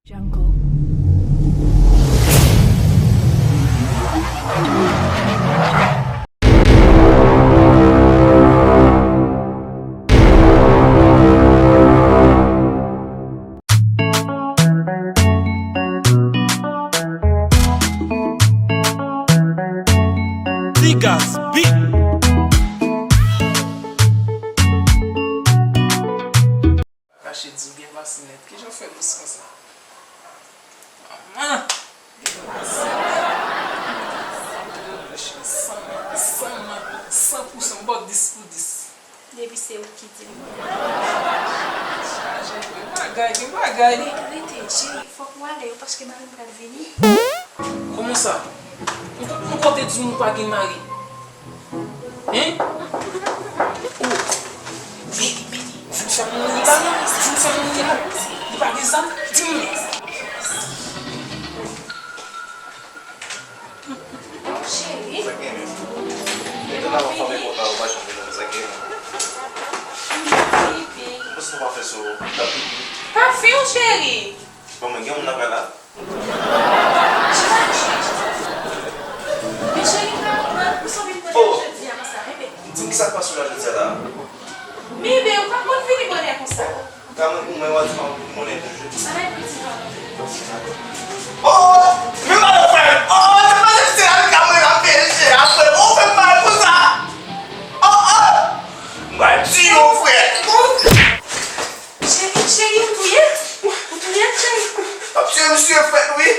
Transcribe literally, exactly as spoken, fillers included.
Jungle. Tigas Beat. Kache di w gen pase nèt. Kijan w fè dous konsa? Manman! San, san, san pou san, m ba w dis pou dis. Depi se ou ki di m. Chaje, gen bagay, gen bagay. Rete, rete, cheri, fòk ou ale, paske mari m pral vini. Kòman sa? Ou, ou konte di m ou pa gen mari? Hein? Oh. Vini, vini. Vin fè moun ri la. Vin fè moun ri la. Li pa gen zam? Di m non. Cheri. Sa gen menm? Mete la nan fanm e kontan ou pa janm vin nan sa gen menm. Pipi. Poukisa w pa fè sa? Ou t ap pipi. Pa fè w, cheri. Bon, men gen moun nan kay la. Men cheri, pa konprann, pou sa w vin kote m jodi a konsa, bebe. Di m kisa k pase w la jodi a la? Bebe, ou pa konn vini bonè konsa. Ka mwen, mwen, w a di m, mwen, toujou. Ann al piti pa. Oh, men madan frè m. Oh, se pa se al ka mwen ap fè jè a, frè m. Ou fè m mal konsa. Oh, oh. Mwen tiye w, frè. Cheri, cheri, ou touye? Ou touye, cheri? Ap tiye misye frè, wi.